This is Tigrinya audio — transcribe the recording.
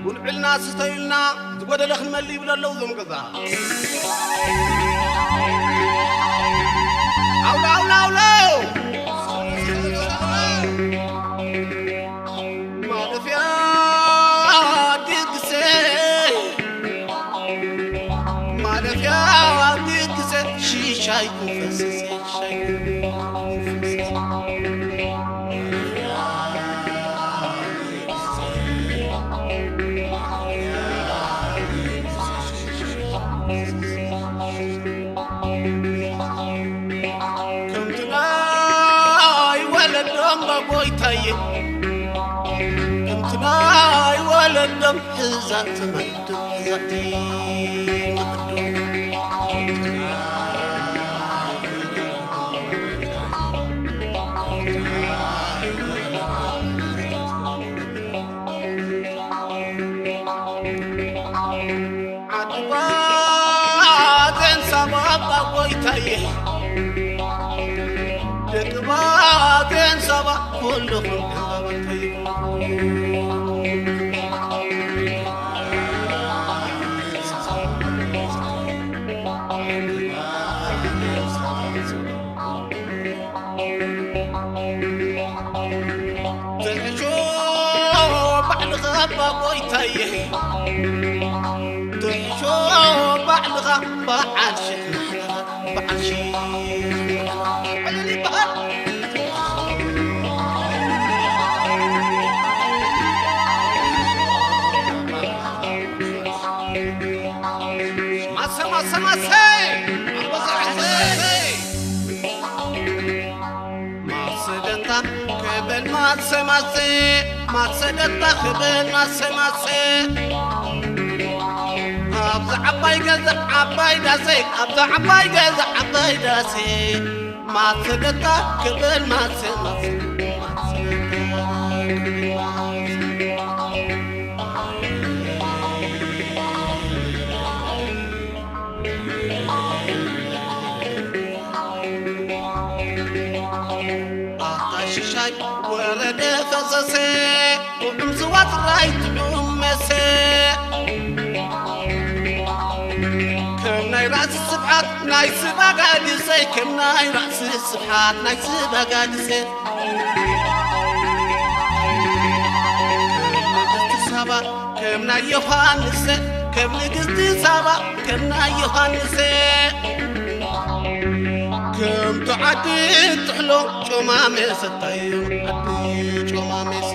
ጉንዕልና ስተዩልና፣ ዝጎደለ ክንመልእ ይብሉ ኣለዉ እዞም ገዛ። ኣውሎ፣ ኣውሎ፣ ኣውሎ! ማለፍያ ድግሰይ፣ ማለፍያ ድግሰይ፣ ሽሻይ ኩፈስሰ፣ ሽሻይ ኩፈስሰ። ከምቲ ናይ ወለዶም ባቦይታየ፣ ከምቲ ናይ ወለዶም ሕዛን ትመዱ ሕዛቲ መዱ። ዓድዋ ዘንሳባ ኣባ ጎይታየ፣ ደቂ ባዜን ሳባ ኩልኹም ዕምባባ እንተይብሉ። ትሕሾ ባዕልኻ ኣባ ጎይታየ፣ ትሕሾ ባዕልኻ በዓል ሽሕ ማሕለኻ፣ በዓል ሽሕ ማሕለኻ። ዕልል ይበሃል። ማሰ፣ ማሰ፣ ማሰ! ኣንበሳ፣ ማሰ! ማሰ ደታ ክብል ማሰ ማሰ፣ ማሰ ደታ ክብል ማሰ ማሰ። ኣብዛ ዓባይ ገዛ ዓባይ ዳሴ፣ ኣብዛ ዓባይ ገዛ ዓባይ ዳሴ። ማሰ ደታ ክብል ማሰ ማሰ፣ ማሰ ደታ ክብል ማሰ። ኣታ ሽሻይ ወረደ ፈሰሰ፣ ጥዑም ስዋ ጥራይ ጥዑም መሰ። ከም ናይ ራእሲ ስብሓት ናይ ስባጋድሰይ፣ ከም ናይ ራእሲ ስብሓት ናይ ስባጋድሰይ። ከም ንግስቲ ሳባ፣ ከም ናይ ዮሃንስ፣ ከም ንግስቲ ሳባ፣ ከም ናይ ዮሃንስ። ከምቲ ዓዲ ጥሕሎ ጮማ መሰታዩ፣ ዓዲ ጮማ መሰ።